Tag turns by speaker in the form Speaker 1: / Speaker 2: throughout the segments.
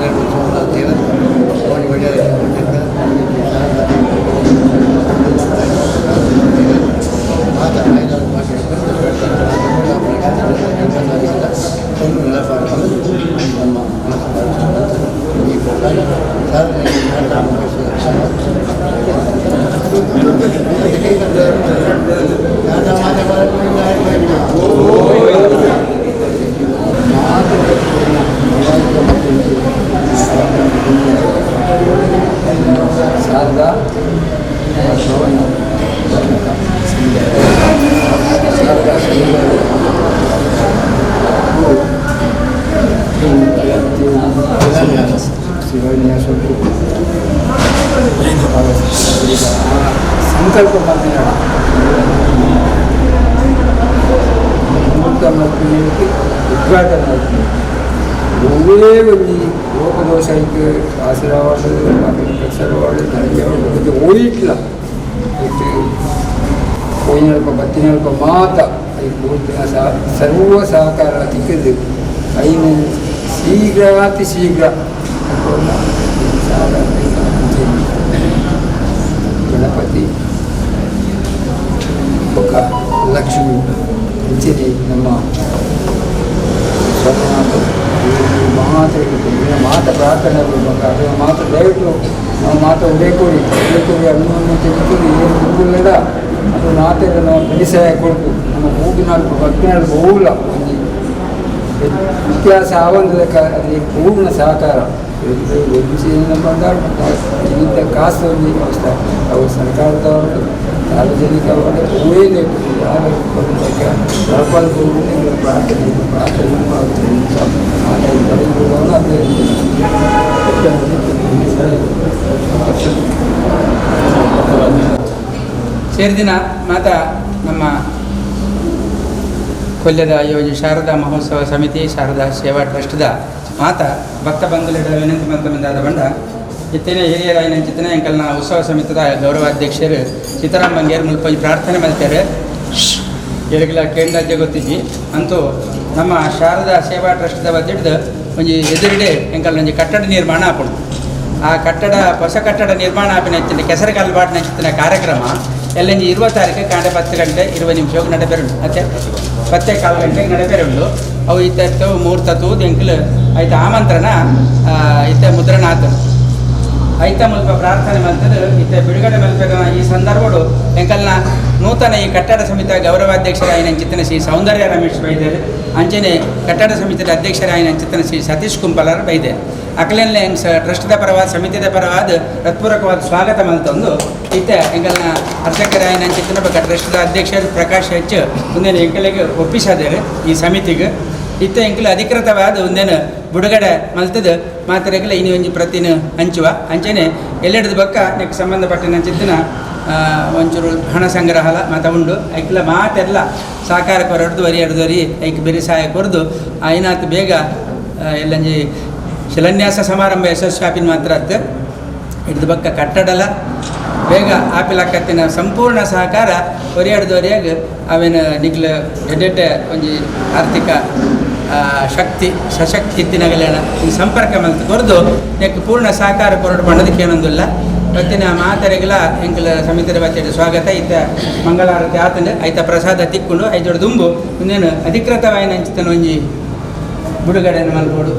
Speaker 1: Somnath ದೇವರು ಮಾತ ನಮ್ಮ ಈ ಪ್ರಕಾರ
Speaker 2: ಶಾರದಾ ಶಾರದಾ ಶಿವನ್ಯಾಸ ಸಂಕಲ್ಪ ಮಾಡ್ತೀನಿ ಮುಹೂರ್ತ ಮಲ್ಪಿನಕ್ಕೆ ಉದ್ಘಾಟನೆ ಮಾಡ್ತೀನಿ. ಒವ್ವೇ ಒಂಜಿ ಲೋಕದೋಷ ಐಕ್ ಕಾಸರವಾಡು ಕಸರವಾಡು ನನಗೆ ಓಯಿಟ್ಲ ಇಟ್ಟು ಪೋಯಿನಲ್ಪ ಬತ್ತಿನಲ್ಪ ಮಾತ ಐಕ್ ಬೋಲ್ತಿನ ಸರ್ವ ಸಹಕಾರ ತಿಕ್ಕದು ಐನು ಶೀಘ್ರ ಅತಿ ಶೀಘ್ರ ಗಣಪತಿ ಬೊಕ್ಕ ಲಕ್ಷ್ಮಿ ಅಂಚನೆ ನಮ್ಮ ಸೋಮನಾಥ ಮಾತ್ರ ಮಾತ ಪ್ರಾರ್ಥನೆ ಬೊಕ್ಕ ಅದನ್ನ ಮಾತ್ರ ದಯವಿಟ್ಟು ನಾವು ಮಾತ ಉಡೇಕೋಡಿ ಉಡೇಕೋಡಿ ಅನ್ನು ತೆಗೆದುಕೊಂಡು ಏನು ದುಡ್ಡುಲ್ಲಡ ಅದು ಮಾತೆಲ್ಲ ನಾವು ಬೆಳೆಸಾಯ ಕೊಡ್ತು. ನಮ್ಮ ಹೂವಿನಾಲ್ಕು ಭಕ್ತಿನಾಲ್ಕು ಹೂವಿಲ್ಲ ಒಂಜಿ ವ್ಯತ್ಯಾಸ ಆವಂದ ಲೆಕ್ಕ ಅಲ್ಲಿ ಪೂರ್ಣ ಸಹಕಾರ. ಒಂಜಿ ಇಂಥ ಕಾಸು ಒಂಜಿ ವ್ಯವಸ್ಥೆ ಅವು ಸರ್ಕಾರದವರು ಸಾರ್ವಜನಿಕವರು ಹೂವೇ ಯಾರು ಪ್ರಾರ್ಥನೆ ಪ್ರಾರ್ಥನೆ
Speaker 3: ಸೇರಿದಿನ ಮಾತಾ ನಮ್ಮ ಕೊಲ್ಯದ ಯೋಜಿ ಶಾರದಾ ಮಹೋತ್ಸವ ಸಮಿತಿ ಶಾರದಾ ಸೇವಾ ಟ್ರಸ್ಟ್ದ ಮಾತ ಭಕ್ತ ಬಂಧುಲಿಡ ವಿನಂತಿ ಮಂತಮಂದಾದ ಬಂಡ ಇತ್ತನೇ ಹಿರಿಯರಾಯಿನ ಚಿತ್ತನೆ ಅಂಕಲ್ನ ಉತ್ಸವ ಸಮಿತಿದ ಗೌರವಾಧ್ಯಕ್ಷರು ಸೀತಾರಾಮ್ ಬಂಗೇರ್ ಮುಲ್ಪ ಪ್ರಾರ್ಥನೆ ಮಾಡ್ತಾರೆ. ಎರಗಿಲ ಕೇಂದ್ರ ಗೊತ್ತಿಜ್ಜಿ ಅಂತೂ ನಮ್ಮ ಶಾರದಾ ಸೇವಾ ಟ್ರಸ್ಟ್ದ ವತಿಡ್ದು ಒಂಜಿ ಎದುರುಡೆ ಎಂಕಲ್ನ ಒಂಜಿ ಕಟ್ಟಡ ನಿರ್ಮಾಣ ಆಪುಂಡು. ಆ ಕಟ್ಟಡ ಹೊಸ ಕಟ್ಟಡ ನಿರ್ಮಾಣ ಆಪಿನ ಹೆಚ್ಚಿನ ಕೆಸರು ಬಾಟ್ ನಂಚಿತ್ತಿನ ಕಾರ್ಯಕ್ರಮ ಎಲ್ಲಂಜಿ 20 ತಾರೀಕು ಕಾಂಡೆ 10 ಗಂಟೆ 20 ನಿಮಿಷಕ್ಕೆ ನಡೆಪೆರುಂಡು. ಅತ್ತೆ 10:15 ಗಂಟೆಗೆ ನಡೆಪೆರುಂಡು. ಅವು ಇತ್ತ ಮುಹೂರ್ತ ತೂದು ಎಂಕಲ್ ಐತ ಆಮಂತ್ರಣ ಇತ್ತ ಮುದ್ರಣ ಆತ ಐತ ಮುಲ್ಪ ಪ್ರಾರ್ಥನೆ ಮಲ್ತದು ಇತ್ತ ಬಿಡುಗಡೆ ಮಲ್ಪೆದ ಈ ಸಂದರ್ಭಡು ಎಂಕಲ್ನ ನೂತನ ಈ ಕಟ್ಟಡ ಸಮಿತಿಯ ಗೌರವಾಧ್ಯಕ್ಷರಾಯಿನ ಚಿತ್ತನ ಶ್ರೀ ಸೌಂದರ್ಯ ರಮೇಶ್ ಬೈದರು, ಅಂಚನೆ ಕಟ್ಟಡ ಸಮಿತಿಯ ಅಧ್ಯಕ್ಷರಾಯಿನ ಚಿತ್ತನ ಶ್ರೀ ಸತೀಶ್ ಕುಂಪಲರ್ ಬೈದೆ. ಅಕಲೆನ್ಲೆ ಟ್ರಸ್ಟ್ದ ಪರವಾದ ಸಮಿತಿದ ಪರವಾದ ಹೃತ್ಪೂರ್ವಕವಾದ ಸ್ವಾಗತ ಮಲ್ತೊಂದು ಇತ್ತ ಎಂಕಲ್ನ ಅರ್ಚಕರಾಯಿನ ಚಿತ್ತನ ಬೊಕ್ಕ ಟ್ರಸ್ಟ್ದ ಅಧ್ಯಕ್ಷರು ಪ್ರಕಾಶ್ ಹೆಚ್ ಒಂದೇನು ಎಂಕಲಿಗೆ ಒಪ್ಪಿಸಾದೇರು ಈ ಸಮಿತಿಗೆ. ಇತ್ತ ಎಂಕಲ್ ಅಧಿಕೃತವಾದ ಒಂದೇನು ಬಿಡುಗಡೆ ಮಲ್ತದ ಮಾತ್ರ ಇನಿ ಒಂಜಿ ಪ್ರತಿನ ಹಂಚುವ ಅಂಚನೆ ಎಲ್ಲೆಡದ ಬಕ್ಕ ನೆಕ್ ಸಂಬಂಧಪಟ್ಟಿನ ಚಿತ್ತನ ಒಂಚೂರು ಹಣ ಸಂಗ್ರಹಲ ಮಾತ ಉಂಡು. ಐಕ್ಲ ಮಾತೆಲ್ಲ ಸಹಕಾರ ಕೊರಡ್ದು ವರಿ ಎರಡು ವರಿ ಐಕ್ ಬೇರೆ ಸಹಾಯ ಕೊರ್ದು ಐನಾತ್ ಬೇಗ ಎಲ್ಲಂಜಿ ಶಿಲಾನ್ಯಾಸ ಸಮಾರಂಭ ಯಶಸ್ವಿ ಆಪಿನ ಮಾತ್ರ ಅತ್ತ ಹಿಡ್ದು ಬಕ್ಕ ಕಟ್ಟಡಲ ಬೇಗ ಆಪಿಲಕ್ಕತ್ತಿನ ಸಂಪೂರ್ಣ ಸಹಕಾರ ಒರಿಯಾಡ್ದವರಿಯಾಗ ಅವೇನು ನಿಗ್ಲ ಎಡ್ಡೆಡ್ಡೆ ಒಂಜಿ ಆರ್ಥಿಕ ಶಕ್ತಿ ಸಶಕ್ತಿ ಇತ್ತಿನಗಲೇಣ ಈ ಸಂಪರ್ಕ ಮಲ್ತ್ ಕೊರ್ದು ನೆಕ್ ಪೂರ್ಣ ಸಹಕಾರ ಕೊರಡು ಪಂಡದಕ್ಕೆ ಏನೊಂದಿಲ್ಲ. ಬತ್ತಿನ ಮಾತರೆಗಲ ಎಂಕಲ ಸಮಿತಿಯ ಬತ್ತಿನ ಸ್ವಾಗತ. ಇತ್ತ ಮಂಗಳಾರತಿ ಆತಂಡ ಐತ ಪ್ರಸಾದ ತಿಕ್ಕೊಂಡು ಐಜೋಡು ದುಂಬು ಇನ್ನೇನು ಅಧಿಕೃತವಾಯಿನ ಅಂಚಿತನ ಒಂಜಿ ಬಿಡುಗಡೆಯನ್ನು ಮಲ್ಪೋಡು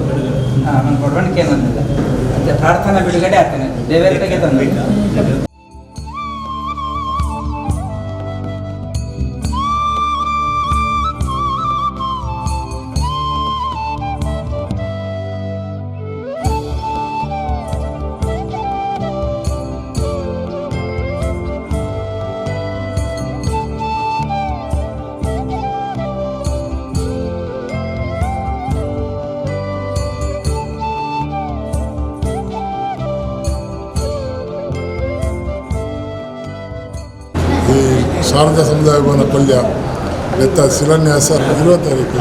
Speaker 3: ಮಲ್ಪೋಡು ಬಣ್ಣಕ್ಕೆ ಏನೊಂದಿಲ್ಲ. ಮತ್ತೆ ಪ್ರಾರ್ಥನಾ ಬಿಡುಗಡೆ ಆಗ್ತಾನೆ ದೇವರಿಗೆ ತಂದು.
Speaker 4: ಈ ಶಾರದಾ ಸಮುದಾಯ ಭವನ ಕೊಲ್ಯ ಬೆತ್ತ ಶಿಲಾನ್ಯಾಸ 20 ತಾರೀಕು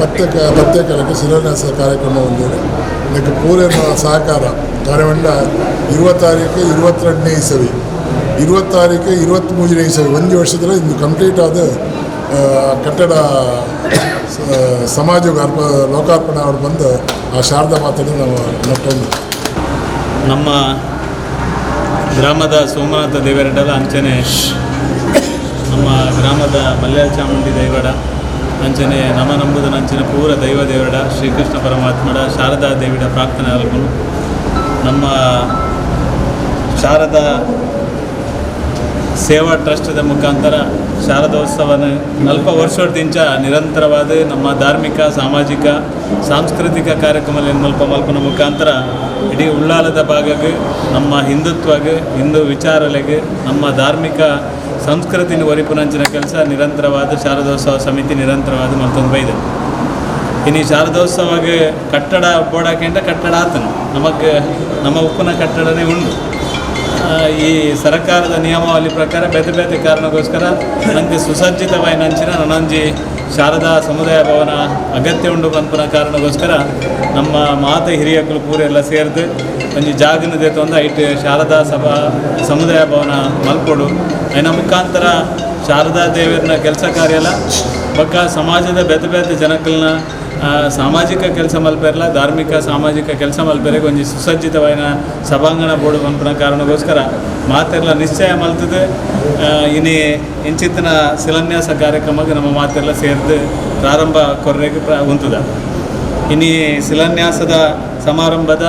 Speaker 4: ಪತ್ತೆ ಕಾಲಕ್ಕೆ ಶಿಲಾನ್ಯಾಸ ಕಾರ್ಯಕ್ರಮ ಹೊಂದಿದೆ. ಇದಕ್ಕೆ ಪೂರ್ಣ ಸಹಕಾರ ಕಾರ್ಯವಂಡ 20 ತಾರೀಕು 22ನೇ ಇಸವಿ 20 ತಾರೀಕು 23ನೇ ಇಸವಿ ಒಂದು ವರ್ಷದಲ್ಲಿ ಇಂದು ಕಂಪ್ಲೀಟ್ ಆದ ಕಟ್ಟಡ ಸಮಾಜಕ್ಕೆ ಲೋಕಾರ್ಪಣೆ ಅವರು ಬಂದು ಆ ಶಾರದಾ ಮಾತನ್ನು ನಾವು ನಟ್ಟೊಂದು
Speaker 5: ನಮ್ಮ ಗ್ರಾಮದ ಸೋಮನಾಥ ದೇವರಡಲ ಅಂಚನೆ ನಮ್ಮ ಗ್ರಾಮದ ಮಲ್ಯಾಳ ಚಾಮುಂಡಿ ದೈವಡ ಅಂಚನೆ ನಮ ನಂಬುದನ ಅಂಚನೆ ಪೂರ ದೈವ ದೇವಡ ಶ್ರೀಕೃಷ್ಣ ಪರಮಾತ್ಮಡ ಶಾರದಾ ದೇವಿಡ ಪ್ರಾರ್ಥನೆ ಅಲ್ಪನು ನಮ್ಮ ಶಾರದಾ ಸೇವಾ ಟ್ರಸ್ಟ್ದ ಮುಖಾಂತರ ಶಾರದೋತ್ಸವನ ಅಲ್ಪ ವರ್ಷದಿಂಚ ನಿರಂತರವಾದ ನಮ್ಮ ಧಾರ್ಮಿಕ ಸಾಮಾಜಿಕ ಸಾಂಸ್ಕೃತಿಕ ಕಾರ್ಯಕ್ರಮ ಮಲ್ಪ ಮಲ್ಪನ ಮುಖಾಂತರ ಇಡೀ ಉಳ್ಳಾಲದ ಭಾಗಕ್ಕೆ ನಮ್ಮ ಹಿಂದುತ್ವಗೆ ಹಿಂದೂ ವಿಚಾರಲೆಗೆ ನಮ್ಮ ಧಾರ್ಮಿಕ ಸಂಸ್ಕೃತಿನ ಒರಿಪುನಂಚಿನ ಕೆಲಸ ನಿರಂತರವಾದ ಶಾರದೋತ್ಸವ ಸಮಿತಿ ನಿರಂತರವಾದ ಮತ್ತೊಂದು ಬೈದೆ. ಇನ್ನು ಶಾರದೋತ್ಸವಗೆ ಕಟ್ಟಡ ಬೋಡಾಕೆಂಟ ಕಟ್ಟಡ ಆತನು ನಮಗೆ ನಮ್ಮ ಉಪ್ಪಿನ ಕಟ್ಟಡನೇ ಉಂಟು. ಈ ಸರ್ಕಾರದ ನಿಯಮಾವಳಿ ಪ್ರಕಾರ ಬೇತೆ ಬೇತೆ ಕಾರಣಕ್ಕೋಸ್ಕರ ನನಗೆ ಸುಸಜ್ಜಿತವಾಯಿನಂಚಿನ ನನಂಜಿ ಶಾರದಾ ಸಮುದಾಯ ಭವನ ಅಗತ್ಯ ಉಂಡು ಪನ್ಪುನ ಕಾರಣಕ್ಕೋಸ್ಕರ ನಮ್ಮ ಮಾತ ಹಿರಿಯಕುಲು ಪೂರೆಲ್ಲ ಸೇರಿದು ಒಂಜಿ ಜಾಗನ ದೇತೊಂದು ಐಟ್ ಶಾರದಾ ಸಭಾ ಸಮುದಾಯ ಭವನ ಮಲ್ಪೊಡು. ಐನ ಮುಖಾಂತರ ಶಾರದಾ ದೇವರನ್ನ ಕೆಲಸ ಕಾರ್ಯಲ್ಲ ಬಕ್ಕ ಸಮಾಜದ ಬೇತೆ ಬೇತೆ ಜನಕಲ್ನ ಸಾಮಾಜಿಕ ಕೆಲಸ ಮಲ್ಪೆರಲ ಧಾರ್ಮಿಕ ಸಾಮಾಜಿಕ ಕೆಲಸ ಮಲ್ಪೆರೆಗೆ ಒಂಜಿ ಸುಸಜ್ಜಿತವಾಯಿನ ಸಭಾಂಗಣ ಬೋರ್ಡು ಪನ್ಪುನ ಕಾರಣಕ್ಕೋಸ್ಕರ ಮಾತೆಲ್ಲ ನಿಶ್ಚಯ ಮಲ್ತದೆ. ಇನಿ ಇಂಚಿತ್ತಿನ ಶಿಲಾನ್ಯಾಸ ಕಾರ್ಯಕ್ರಮಕ್ಕೆ ನಮ್ಮ ಮಾತೆಲ್ಲ ಸೇರಿದು ಪ್ರಾರಂಭ ಕೊರ್ರೆಗೆ ಉಂತದ. ಇನಿ ಶಿಲಾನ್ಯಾಸದ ಸಮಾರಂಭದ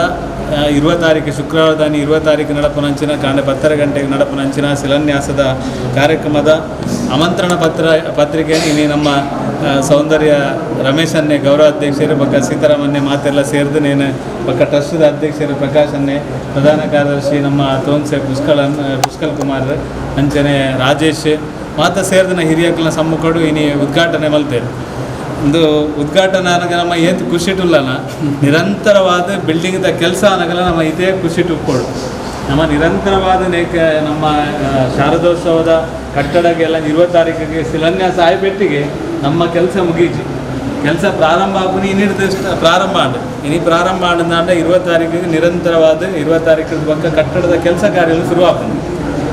Speaker 5: 20 ತಾರೀಕು ಶುಕ್ರವಾರದಾನಿ 20 ತಾರೀಕು ನಡಪುನಂಚಿನ ಕಾಂಡೆ 10:30 ಗಂಟೆಗೆ ನಡಪುನಂಚಿನ ಶಿಲಾನ್ಯಾಸದ ಕಾರ್ಯಕ್ರಮದ ಆಮಂತ್ರಣ ಪತ್ರಿಕೆ ಇನಿ ನಮ್ಮ ಸೌಂದರ್ಯ ರಮೇಶನ್ನೇ ಗೌರವಾಧ್ಯಕ್ಷರು ಬಕ್ಕ ಸೀತಾರಾಮನ್ನೇ ಮಾತೆಲ್ಲ ಸೇರಿದು ನೇನು ಬಕ್ಕ ಟ್ರಸ್ಟದ ಅಧ್ಯಕ್ಷರು ಪ್ರಕಾಶನ್ನೇ ಪ್ರಧಾನ ಕಾರ್ಯದರ್ಶಿ ನಮ್ಮ ತೋನ್ಸೆ ಪುಷ್ಕಲ್ ಕುಮಾರ್ ಅಂಚನೆ ರಾಜೇಶ್ ಮಾತ ಸೇರಿದನ ಹಿರಿಯಕ್ಲನ ಸಮ್ಮುಖಡು ಇನಿ ಉದ್ಘಾಟನೆ ಮಲ್ತೇವೆ. ಒಂದು ಉದ್ಘಾಟನೆ ಅನಗ ನಮ್ಮ ಏತ್ ಖುಷಿಟುಲ್ಲನ ನಿರಂತರವಾದ ಬಿಲ್ಡಿಂಗ್ದ ಕೆಲಸ ಅನಗಲ ನಮ್ಮ ಇದೇ ಖುಷಿಟುಕ್ಕೋಡು. ನಮ್ಮ ನಿರಂತರವಾದ ನೇಕ ನಮ್ಮ ಶಾರದೋತ್ಸವದ ಕಟ್ಟಡಕ್ಕೆಲ್ಲ 20 ತಾರೀಕಿಗೆ ಶಿಲಾನ್ಯಾಸ ಆಯ್ಪೆಟ್ಟಿಗೆ ನಮ್ಮ ಕೆಲಸ ಮುಗೀಜಿ. ಕೆಲಸ ಪ್ರಾರಂಭ ಆಗುನಿ ಇನ್ನಿಡ್ದು ಪ್ರಾರಂಭ ಆಂಡ್ ಇನಿ ಪ್ರಾರಂಭ ಆಂಡ 20 ತಾರೀಕಿಗೆ ನಿರಂತರವಾದ 20 ತಾರೀಕಿನ ಪಕ್ಕ ಕಟ್ಟಡದ ಕೆಲಸ ಕಾರ್ಯಗಳು ಶುರು ಆಪುಂಡು.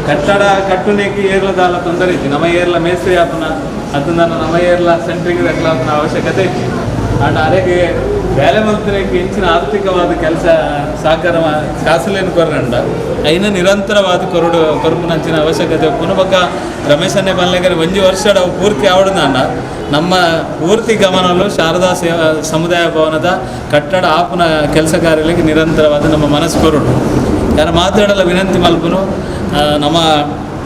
Speaker 5: ಕಟ್ಟಡ ಕಟ್ಟುನೇಕೆ ಏರ್ಲದಾಲ ತೊಂದರೆ ಇತ್ತು. ನಮ್ಮ ಏರ್ಲ ಮೇಸ್ತ್ರಿ ಆಪುನ ಅದನ್ನ ನಮ್ಮ ಏರ್ಲ ಸೆಂಟ್ರಿಗೆ ರೆಕ್ಲಾಪುನ ಅವಶ್ಯಕತೆ ಇತ್ತು. ಆಂಡ ಅರೆಗೆ ಬೇಲೆ ಮಲ್ತನೇಕೆ ಹೆಚ್ಚಿನ ಆರ್ಥಿಕವಾದ ಕೆಲಸ ಸಹಕಾರ ಕಾಸುಲೇನು ಕೊರ್ರಂಡ ಐನ ನಿರಂತರವಾದ ಕೊರಡು ಕೊರಪುನಂಚಿನ ಅವಶ್ಯಕತೆ ಉಪ್ಪುನ ಬೊಕ್ಕ ರಮೇಶನ್ನೇ ಬನ್ಲೆಗರೆ ಒಂಜಿ ವರ್ಷ ಅವು ಪೂರ್ತಿ ಆವಡ್ದಾಂಡ ನಮ್ಮ ಪೂರ್ತಿ ಗಮನಲು ಶಾರದಾ ಸೇವಾ ಸಮುದಾಯ ಭವನದ ಕಟ್ಟಡ ಆಪುನ ಕೆಲಸ ಕಾರ್ಯಗಳಿಗೆ ನಿರಂತರವಾದ ನಮ್ಮ ಮನಸ್ಸು ಕೊರಡು. ಯಾರು ಮಾತಾಡಲ್ಲ ವಿನಂತಿ ಮಲ್ಪುನು ನಮ್ಮ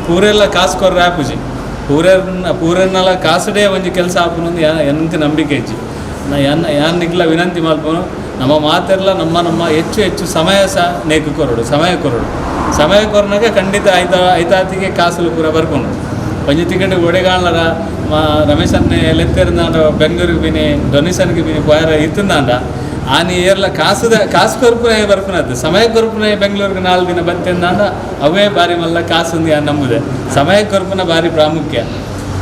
Speaker 5: ಪೂರೆಲ್ಲ ಕಾಸು ಕೊರ್ರೆ ಆಪುಜಿ ಪೂರೆನ್ನೆಲ್ಲ ಕಾಸುಡೇ ಒಂಜಿ ಕೆಲಸ ಆಪುನೊಂದು ಎಂತ ನಂಬಿಕೆ ಇಜ್ಜಿ. ಯಾನ್ ನಿಗ್ಲ ವಿನಂತಿ ಮಲ್ಪುನು ನಮ್ಮ ಮಾತೆಲ್ಲ ನಮ್ಮ ನಮ್ಮ ಹೆಚ್ಚು ಹೆಚ್ಚು ಸಮಯ ಸಹ ನೇಕು ಕೊರಡು ಸಮಯ ಕೊರಡು ಸಮಯ ಕೊರನಾಗ ಖಂಡಿತ ಐತಾತಿಗೆ ಕಾಸುಲು ಪೂರ ಬರ್ಕೊಂಡು ಒಂಜಿ ಟಿಕೆಟ್ ಒಡೆಗಾಳ್ನರ ರಮೇಶನ್ನೇ ಲೆತ್ತಿರ್ದಾಂಡ ಬೆಂಗಳೂರಿಗೆ ಬಿನಿ ಡೊನೇಷನ್ಗೆ ಬಿನಿ ಪೋಯರ ಇತ್ತಿಂದಾಂಡ ಆನಿ ಏರ್ಲ ಕಾಸುದ ಕಾಸು ಕೊರ್ಪುನೇ ಬರ್ಪುನದ್ದು ಸಮಯ ಕೊರ್ಪುನೇ ಬೆಂಗಳೂರಿಗೆ 4 ದಿನ ಬತ್ತಿಂದಾಂಡ ಅವೇ ಬಾರಿ ಮಲ್ಲ ಕಾಸುಂದಿ ನಂಬುದೆ. ಸಮಯ ಕೊರ್ಪುನ ಬಾರಿ ಪ್ರಾಮುಖ್ಯ.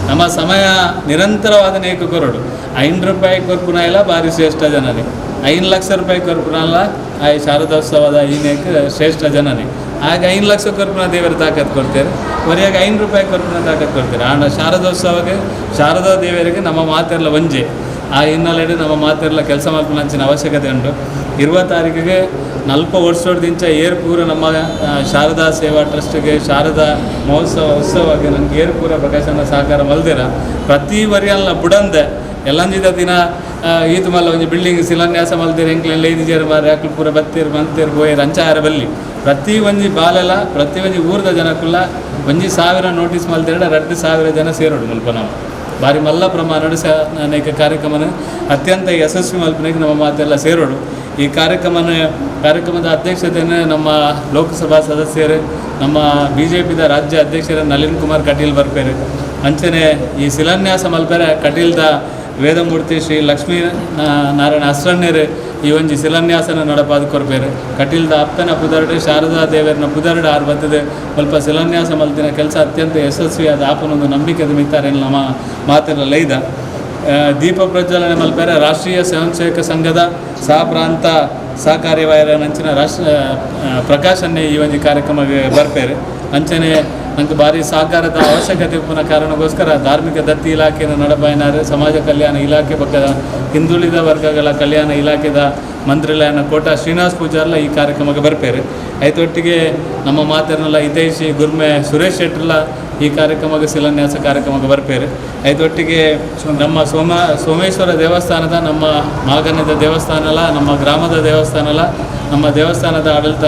Speaker 5: ನಮ್ಮ ಸಮಯ ನಿರಂತರವಾದ ನೇಕು ಕೊರಡು. 5 ರೂಪಾಯಿ ಕೊರ್ಪುನ ಇಲ್ಲ ಭಾರಿ ಶ್ರೇಷ್ಠ ಜನನೇ, 5 ಲಕ್ಷ ರೂಪಾಯಿ ಕೊರ್ಪುನಲ್ಲ ಆ ಶಾರದೋತ್ಸವದ ಈ ನೇಕ್ ಶ್ರೇಷ್ಠ ಜನನೇ. ಆಗ 5 ಲಕ್ಷ ಕೊರ್ಪುನ ದೇವರ ತಾಕತ್ತು ಕೊಡ್ತಾರೆ, ಹೊರೆಯಾಗ 5 ರೂಪಾಯಿ ಕೊರ್ಪುನ ತಾಕತ್ತು ಕೊಡ್ತಾರೆ. ಆಂಡ ಶಾರದೋತ್ಸವಕ್ಕೆ ಶಾರದಾ ದೇವರಿಗೆ ನಮ್ಮ ಮಾತೆಲ್ಲ ಒಂಜೆ ಆ ಹಿನ್ನೆಲೆಯಲ್ಲಿ ನಮ್ಮ ಮಾತೆಲ್ಲ ಕೆಲಸ ಮಲ್ಪುನಂಚಿನ ಅವಶ್ಯಕತೆ ಉಂಟು. 20 ತಾರೀಕಿಗೆ 40 ವರ್ಷದಿಂಚ ಏರ್ಪೂರ ನಮ್ಮ ಶಾರದಾ ಸೇವಾ ಟ್ರಸ್ಟ್ಗೆ ಶಾರದಾ ಮಹೋತ್ಸವ ಉತ್ಸವಕ್ಕೆ ನನಗೆ ಏರ್ಪೂರ ಪ್ರಕಾಶನ ಸಹಕಾರ ಮಲ್ದಿರ ಪ್ರತಿ ವರಿಯಲ್ಲ ಬುಡಂದೆ ಎಲ್ಲಂಜಿದ ದಿನ ಈತ ಮಲ್ಲ ಒಂಜಿ ಬಿಲ್ಡಿಂಗ್ ಶಿಲಾನ್ಯಾಸ ಮಲ್ದಿರ ಎಂಕ್ಲೆಲ್ಲ ಐದು ಮಾರೆ ಅಕ್ಲು ಪೂರ ಬತ್ತೀರು ಮಂತೀರು ಪೋಯೇರು ಅಂಚಾರ ಬಲ್ಲಿ ಪ್ರತಿ ಒಂಜಿ ಬಾಲೆಲ ಪ್ರತಿ ಒಂಜಿ ಊರ್ದ ಜನಕ್ಕುಲ್ಲ ಒಂಜಿ 1000 ನೋಟಿಸ್ ಮಲ್ದಿರಡ 2000 ಜನ ಸೇರೋಡು ಮುಲ್ಪ ನಾವು ಭಾರಿ ಮಲ್ಲ ಪ್ರಮಾಣ ಸಹ ಅನೇಕ ಕಾರ್ಯಕ್ರಮನ ಅತ್ಯಂತ ಯಶಸ್ವಿ ಮಲ್ಪನೆಗೆ ನಮ್ಮ ಮಾತೆಲ್ಲ ಸೇರೋಡು. ಈ ಕಾರ್ಯಕ್ರಮದ ಅಧ್ಯಕ್ಷತೆಯನ್ನು ನಮ್ಮ ಲೋಕಸಭಾ ಸದಸ್ಯರು ನಮ್ಮ ಬಿ ಜೆ ಪಿದ ರಾಜ್ಯ ಅಧ್ಯಕ್ಷರ ನಳಿನ್ ಕುಮಾರ್ ಕಟೀಲ್ ಬರ್ಪೇರು. ಅಂಚನೆ ಈ ಶಿಲಾನ್ಯಾಸ ಮಲ್ಪೆರೆ ಕಟೀಲ್ದ ವೇದಮೂರ್ತಿ ಶ್ರೀ ಲಕ್ಷ್ಮೀ ನಾರಾಯಣ ಅಸ್ರಣ್ಯರು ಈ ಒಂಜಿ ಶಿಲಾನ್ಯಾಸನ ನಡಪಾದ ಕೊರ್ಪೇರು. ಕಟೀಲ್ದ ಅಪ್ಪನ ಪುದರ್ಡು ಶಾರದಾ ದೇವರನ ಪುದರ್ಡು ಆರು ಬರ್ತದೆ ಸ್ವಲ್ಪ ಶಿಲಾನ್ಯಾಸ ಮಲ್ತಿನ ಕೆಲಸ ಅತ್ಯಂತ ಯಶಸ್ವಿಯಾದ ಆಪನೊಂದು ನಂಬಿಕೆದ ಮಿತ್ತಾರೆ ನಮ್ಮ ಮಾತೆಲ್ಲ ಲೈದ. ದೀಪ ಪ್ರಜ್ವಲನೆ ಮಲ್ಪೆರೆ ರಾಷ್ಟ್ರೀಯ ಸ್ವಯಂ ಸೇವಕ ಸಂಘದ ಸಹ ಪ್ರಾಂತ ಸಹಕಾರ್ಯವಾಯರ ನಂಚಿನ ರಾಷ್ಟ್ರ ಪ್ರಕಾಶನ್ನೇ ಈ ಒಂಜಿ ಕಾರ್ಯಕ್ರಮಕ್ಕೆ ಬರ್ಪೇರು. ಅಂಚನೆ ನಂಗೆ ಭಾರಿ ಸಹಕಾರದ ಅವಶ್ಯಕತೆ ಉಪ್ಪುನ ಕಾರಣಕ್ಕೋಸ್ಕರ ಧಾರ್ಮಿಕ ದತ್ತಿ ಇಲಾಖೆಯನ್ನು ನಡಪಾಯಿನಾರು, ಸಮಾಜ ಕಲ್ಯಾಣ ಇಲಾಖೆ ಪಕ್ಕದ ಹಿಂದುಳಿದ ವರ್ಗಗಳ ಕಲ್ಯಾಣ ಇಲಾಖೆದ ಮಂತ್ರಿಲಾಯನ ಕೋಟ ಶ್ರೀನಿವಾಸ್ ಪೂಜಾರ್ಲ ಈ ಕಾರ್ಯಕ್ರಮಕ್ಕೆ ಬರ್ಪೇರು. ಐತೊಟ್ಟಿಗೆ ನಮ್ಮ ಮಾತೆರ್ನಲ್ಲ ಹಿತೈಷಿ ಗುರ್ಮೆ ಸುರೇಶ್ ಶೆಟ್ಟರ್ಲ ಈ ಕಾರ್ಯಕ್ರಮಕ್ಕೆ ಶಿಲಾನ್ಯಾಸ ಕಾರ್ಯಕ್ರಮಕ್ಕೆ ಬರ್ಪೇರು. ಐತೊಟ್ಟಿಗೆ ನಮ್ಮ ಸೋಮೇಶ್ವರ ದೇವಸ್ಥಾನದ, ನಮ್ಮ ಮಾಗನದ ದೇವಸ್ಥಾನಲ, ನಮ್ಮ ಗ್ರಾಮದ ದೇವಸ್ಥಾನಲ, ನಮ್ಮ ದೇವಸ್ಥಾನದ ಆಡಳಿತ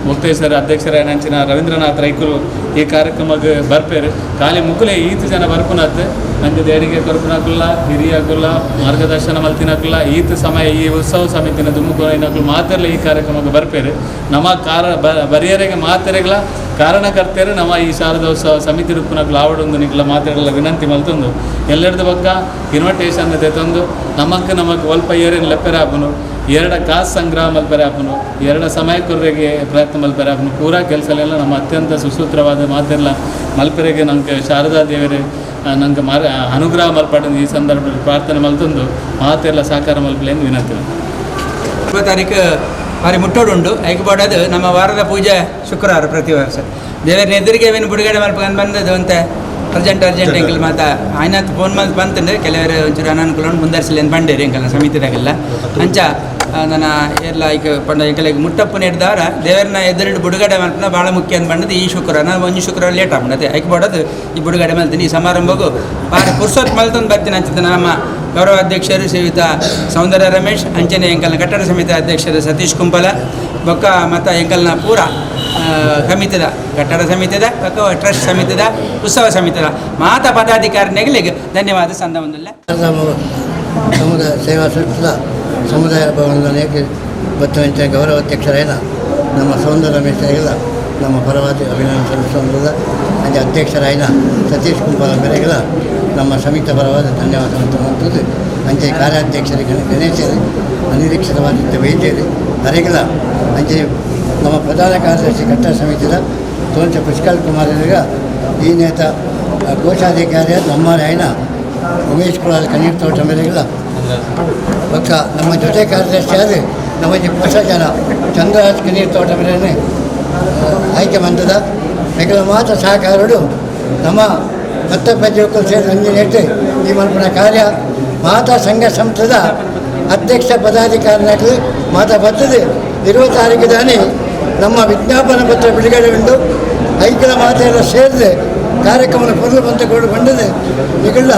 Speaker 5: ಮುಕ್ತೇಶ್ವರ ಅಧ್ಯಕ್ಷರ ನಂಚಿನ ರವೀಂದ್ರನಾಥ್ ರೈಕುಲು ಈ ಕಾರ್ಯಕ್ರಮಕ್ಕೆ ಬರ್ಪೇರು. ಖಾಲಿ ಮುಕ್ಕುಲೆ ಈತ ಜನ ಬರ್ಪುನತ್ ನಂಗೆ ದೇಣಿಗೆ ಕೊರ್ಪುನಕುಲ್ಲ, ಹಿರಿಯಕುಲ್ಲ, ಮಾರ್ಗದರ್ಶನ ಮಲ್ತಿನಕುಲ್ಲ, ಈತ ಸಮಯ ಈ ಉತ್ಸವ ಸಮಿತಿನ ದುಮ್ಮುಕೊನಕುಲು ಮಾತೆರ್ಲ ಈ ಕಾರ್ಯಕ್ರಮಕ್ಕೆ ಬರ್ಪೇರು. ನಮ್ಮ ಕಾರ ಬರಿಯರಿಗೆ ಮಾತೆರೆಗಳ ಕಾರಣಕರ್ತರು ನಮ್ಮ ಈ ಶಾರದೋತ್ಸವ ಸಮಿತಿ ರೂಪನಕುಲು ಆವಡೊಂದು ನಿಕ್ಲ ಮಾತೆರೆಲ್ಲ ವಿನಂತಿ ಮಲ್ತೊಂದು ಎಲ್ಲರದ ಬಕ್ಕ ಇನ್ವಿಟೇಷನ್ ತಂದು ನಮಕ್ ನಮಕ್ ಒಲ್ಪ ಏರಿನ ಲೆಪ್ಪೆರೆ ಆಪುನು, ಎರಡ ಕಾಸು ಸಂಗ್ರಹ ಮಲ್ಪೆರೆ ಆಪುನು, ಎರಡ ಸಮಯ ಕೊರ್ರೆಗೆ ಪ್ರಯತ್ನ ಮಲ್ಪೆರೆ ಆಪುನು. ಪೂರಾ ಕೆಲಸಲೆಲ್ಲ ನಮ್ಮ ಅತ್ಯಂತ ಸುಸೂತ್ರವಾದ ಮಾತೆಲ್ಲ ಮಲ್ಪೆರೆಗೆ ನಂಗೆ ಶಾರದಾ ದೇವರೇ ನಂಗೆ ಮಾರ ಅನುಗ್ರಹ ಮಲ್ಪಡ ಈ ಸಂದರ್ಭದಲ್ಲಿ ಪ್ರಾರ್ಥನೆ ಮಲ್ತೊಂದು ಮಾತೆಲ್ಲ ಸಹಕಾರ ಮಲ್ಪಲೆ ಎಂದು ವಿನಂತಿ.
Speaker 3: 20 ತಾರೀಕು ಭಾರಿ ಮುಟ್ಟೋಡುಂಡು. ಐಕ್ ನಮ್ಮ ವಾರದ ಪೂಜೆ ಶುಕ್ರವಾರ ಪ್ರತಿ ವರ್ಷ ದೇವರ ಎದುರಿಗೆ ಏನು ಬಿಡುಗಡೆ ಮಲ್ಪಂದು ಬಂದದ್ದು ಅಂತ ಅರ್ಜೆಂಟ್ ಅರ್ಜೆಂಟ್ ಎಂಕಲ್ ಮಾತ ಆಯ್ನಾತ್ ಫೋನ್ ಮಂತ್ ಬಂತಂದ್ರೆ ಕೆಲವರು ಒಂಚೂರು ಅನಾನುಕೂಲ ಮುಂದರ್ಸಲಿ ಅಂತ ಬಂಡೇರಿ ಎಂಕಲ್ನ ಸಮಿತಿದಾಗೆಲ್ಲ. ಅಂಚ ನನ್ನ ಎಲ್ಲ ಈಗ ಪಂಡ ಎಂಕಲಿಗೆ ಮುಟ್ಟಪ್ಪು ನೆಡ್ದವರ ದೇವರನ್ನ ಎದುರು ಬಿಡುಗಡೆ ಮಲ್ಪನ ಭಾಳ ಮುಖ್ಯ ಅಂತ ಬಂದದ್ದು ಈ ಶುಕ್ರವಾರ. ನಾನು ಒಂಜಿ ಶುಕ್ರವಾರ ಲೇಟ್ ಆಗ್ಬಿಡತ್ತೆ ಐಕ್ ಬೋಡೋದು ಈ ಬಿಡುಗಡೆ ಮಲ್ತೀನಿ. ಈ ಸಮಾರಂಭಕ್ಕೂ ಭಾರಿ ಪುರ್ಸೊತ್ತು ಮಲ್ತಂದು ಬರ್ತೀನಿ ಅಂಚಿದ್ದ ನಮ್ಮ ಗೌರವ ಅಧ್ಯಕ್ಷರು ಶ್ರೀಯುತ ಸೌಂದರ್ಯ ರಮೇಶ್, ಅಂಚನೆ ಎಂಕಲ್ನ ಕಟ್ಟಡ ಸಮಿತಿ ಅಧ್ಯಕ್ಷರು ಸತೀಶ್ ಕುಂಪಲ ಬೊಕ್ಕ ಮತ್ತು ಎಂಕಲ್ನ ಪೂರ ಸಮಿತಿದ ಕಟ್ಟಡ ಸಮಿತಿದ ಬೊಕ್ಕ ಟ್ರಸ್ಟ್ ಸಮಿತಿದ ಉತ್ಸವ ಸಮಿತಿದ ಮಾತಾ ಪದಾಧಿಕಾರಿಗಳಿಗೆ ಧನ್ಯವಾದ ಸಂದ ಒಂದಿಲ್ಲ.
Speaker 1: ಸಮುದಾಯ ಸೇವಾ ಸೃಷ್ಟಿದ ಸಮುದಾಯ ಭವನದ ಬತ್ತವಂಚ ಗೌರವ ಅಧ್ಯಕ್ಷರಾದ ನಮ್ಮ ಸೌಂದರ್ಯ ರಮೇಶರಿಗೆಲ್ಲ ನಮ್ಮ ಪರವಾಗಿ ಅಭಿನಂದನೆ ಸಲ್ಲಿಸುವಂಥದ್ದು. ಹಾಗೆ ಅಧ್ಯಕ್ಷರಾದ ಸತೀಶ್ ಕುಂಬಾರ ಮೇರೆಗೆಲ್ಲ ನಮ್ಮ ಸಮಿತಿ ಪರವಾದ ಧನ್ಯವಾದ ಅಂತದ್ದು. ಅಂಚೆ ಕಾರ್ಯಾಧ್ಯಕ್ಷರಿಗೆ ಗಣೇಶರು ಅನಿರೀಕ್ಷಿತವಾದ ವೈದ್ಯರು ಅರೆಗೆಲ್ಲ, ಅಂಚೆ ನಮ್ಮ ಪ್ರಧಾನ ಕಾರ್ಯದರ್ಶಿ ಕಟ್ಟಡ ಸಮಿತಿಯ ತೋಂಚ ಪುಷ್ಕಲ್ ಕುಮಾರರಿಗೆ, ಈ ನೇತ ಕೋಶಾಧಿಕಾರಿ ನಮ್ಮ ರಾಯನ ಉಮೇಶ್ ಕುಲಾಲ್ ಕಣ್ಣೀರು ತೋಟ ಮೇರೆಗೆಲ್ಲ ಪಕ್ಕ ನಮ್ಮ ಜೊತೆ ಕಾರ್ಯದರ್ಶಿಯಾದ ನಮ್ಮ ಹೊಸ ಜನ ಚಂದ್ರರಾಜ್ ಕಣ್ಣೀರು ತೋಟ ಮೇರೆನೆ ಆಯ್ಕೆ ಬಂದದ. ಮೆಗಳ ಮಾತ್ರ ಸಹಕಾರರು ನಮ್ಮ ಮತ್ತಪ್ಪ ಸೇರಿ ನಂಜಿನೇಟು ಈ ಮಲ್ಪನ ಕಾರ್ಯ ಮಾತಾ ಸಂಘ ಸಂಸ್ಥೆದ ಅಧ್ಯಕ್ಷ ಪದಾಧಿಕಾರಿನಾಗಲಿ ಮಾತಾ ಬರ್ತದೆ. 20 ತಾರೀಕು ದಾನಿ ನಮ್ಮ ವಿಜ್ಞಾಪನ ಪತ್ರ ಬಿಡುಗಡೆ ಉಂಟು. ಐಕ್ಯದ ಮಾತೆಲ್ಲ ಸೇರಿದೆ ಕಾರ್ಯಕ್ರಮದ ಪೊರಲು ಬಂತಕೊಂಡು ಬಂದದೆ. ಈಗೆಲ್ಲ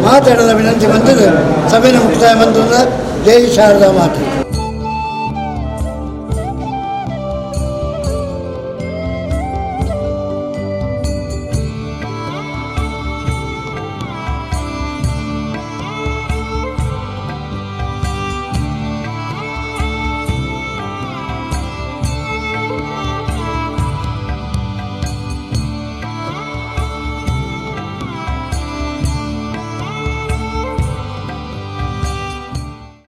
Speaker 1: ಮಾತಾಡದ ವಿನಂತಿ ಬಂದದೆ. ಸಭೆಯ ಮುಕ್ತಾಯ ಬಂದ. ಜೈ ಶಾರದಾ ಮಾತೆ.